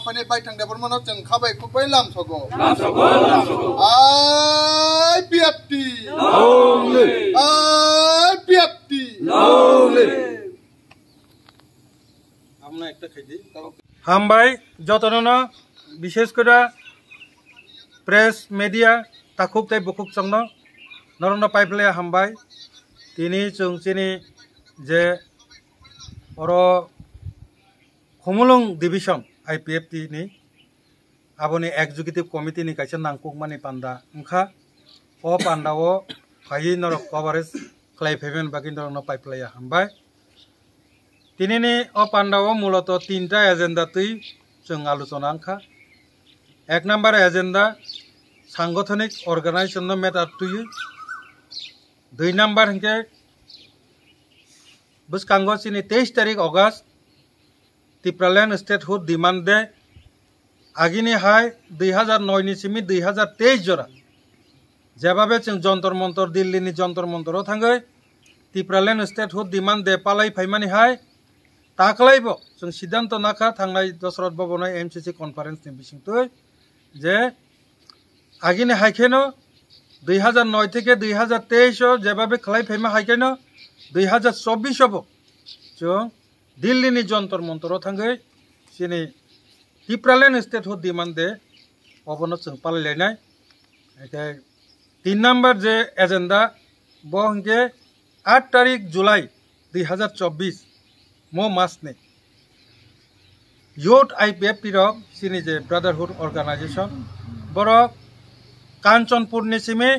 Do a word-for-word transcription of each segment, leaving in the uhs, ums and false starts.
Phone bai thang de bormano chwng khabai khukbai lam sogo. Lam sogo, lam sogo. I P F T. Long live. I P F T. Long live. Hambai jotono no, bishesh kore press media takhuk tei bukhuk chwngno norokno paiphlaiya hambai. Tini chwng chini je oro Khumulwng division I P F T ni aboni executive committee ni kaisa nangkukmani panda wngkha. O panda o phaiwi norok coverage khlai phaimani bagwi norokno paiphlaiya hambai. Tinini o panda o muloto tinta agenda twi chwng alochona wngkha. Ek number agenda, sangothonik organization no matter twiwi. Dui number hinkhe bwskango chini teis tarik August Tipraland Statehood Demand Day. Agini hai dui hazar noi ni simi dui hazar teis jora jebabe chwng Jontor Montor, Delhi ni Jontor Montor o thangwi Tipraland Statehood Demand Day palai phaimani hai taklaibo chwng siddhanto nakha thangnai Dosrot Bhabono M C C conference ni bisingtwi je agini hai kheno dui hazar noi theke dui hazar teis o jebabe khlai phaima hai kheno dui hazar chobbish o bo chwng Delhi ni Jontor Montor o thangwi chini Tipraland Statehood Demand Day obono chwng palai lainai. Hingke tin number je agenda, bo hingke aat tarik July dui hazar chobbish, mo mas ni youth I P F T rok chini je brotherhood organization, borok Kanchanpur ni simi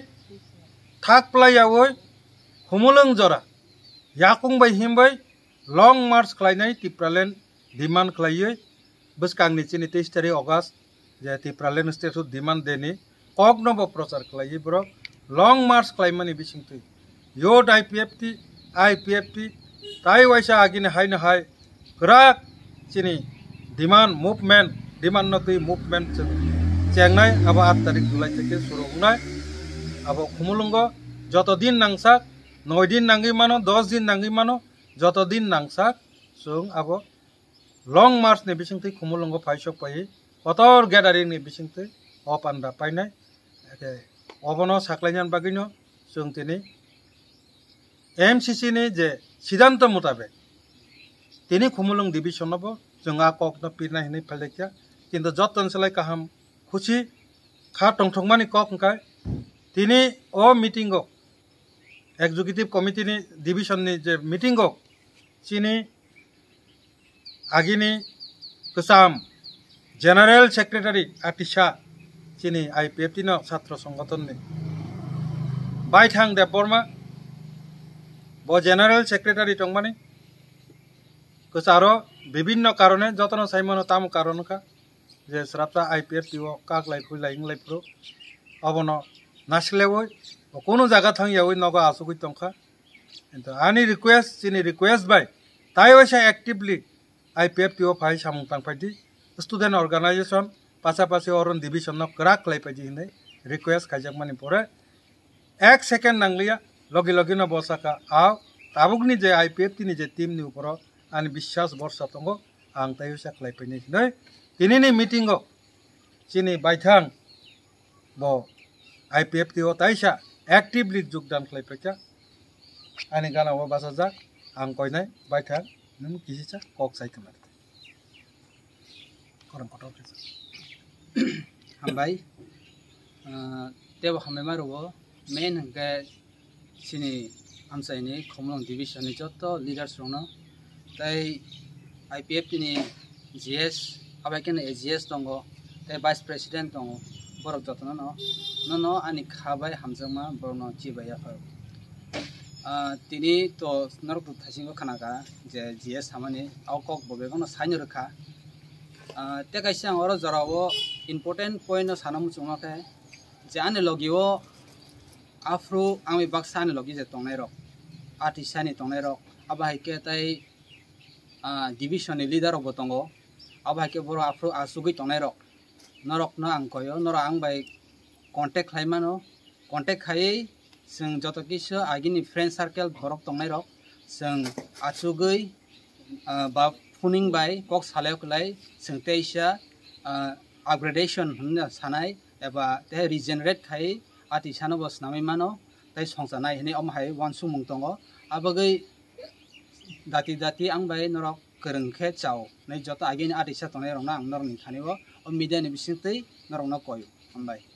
thak plai yaui Khumulwng jora yakung bai himbai long march khlainai Tipraland demand khlaiwi bwskangni chini teis tarik August je Tipraland Statehood Demand Day ni kokno bo prochar khlaiwi borok long march khlaimani bisingtwi youth I P F T, I P F T tai waisa agini haino hai kwrak chini demand movement, demand no twi movement chwng chengnai abo aat tarik July theke suru wngnai. Abo Khumulwngo joto din nangsak, noi din nangwi mano, dos din nangwi mano, joto din nangsak chwng abo long march ni bisingtwi Khumulwngo phaisok phaiwi kotor gathering ni bisingtwi o panda painai. Eke obono saklainani bagwino chwng tini M C C ni je siddhanto mutabek tini Khumulwng division no bo chwng a kok no pirnai hinwi phailekya, kintu joto ni slai kaham khusi kha tongthokmani kok hwnkhe tini o meeting o executive committee ni division ni je meeting o chini agini kwcham general secretary atisa chini I P F T no chhatro songotonni Baithang Debbarma bo general secretary tongmani kwcharo bibinno karone jotono saimano tamo karon wngkha je srapta I P F T o kaklai phuilai wnglai phuru obono nasikleui bo kunu jaga thang yaui nogo achugui tongkha. Kintu ani request, chini request bai tai waisa actively I P F T o phai samung tang phaidi. Student organization pasapasi oron division no kwrak khlai phaidi hinwi request khaijakmani pore ek second nangliya, logi logi no bo saka, a tabukni je I P F T ni je team ni uporo ani biswas borsa tongo, ang tai usa khlai paini hinwi tinini meeting o chini Baithang bo I P F T o taisa actively jogdan khlai paikha. Ani gana o bachajak, ang koinai Baithang, nwng kisisa kok sai khna. Korang kotor kisa. Hambai. Ah, tebo hambai ma rwo. Main hwnkhe chini amchaini Khumulwng division ni joto leaders rokno tei I P F T ni G S, abai kheno A G S tongo, tei vice president tongo, borok jotono no, nono ani kha bai hamjakma borokno chibai yapharo. Ah, tini to norok to thaisingo khanaka je G S samani o kok bo bebakno saino rwkha. Ah, tei kaisa ang oro jorao important point no sana muchungma khe je ani logi o aphuru ang bai baksa ani logi je tongnai rok, artist ani tongnai rok, abo hai khe tei, ah, division ni leader rok bo tongo, abo hai khe borok aphuru achugwi tongnai rok. Norokno ang koyo, norok ang bai contact khlai mano, contact khaiwi chwng joto kisa agini friend circle borok tongnai rok chwng achugwi, ah, ba phuning bai kok salai kwlai chwng teisa ah, upgradation hwnna sanai eba tei regenerate khai atisano bo swnamwi mano tei songchanai hwnwi omo hai uansukmung tongo. Abagwi dati dati ang bai norok kwrwng khe chao nai joto agini atisa tongnai rokno ang norokni thani o, o media ni bisingtwi norokno koi. Hambai.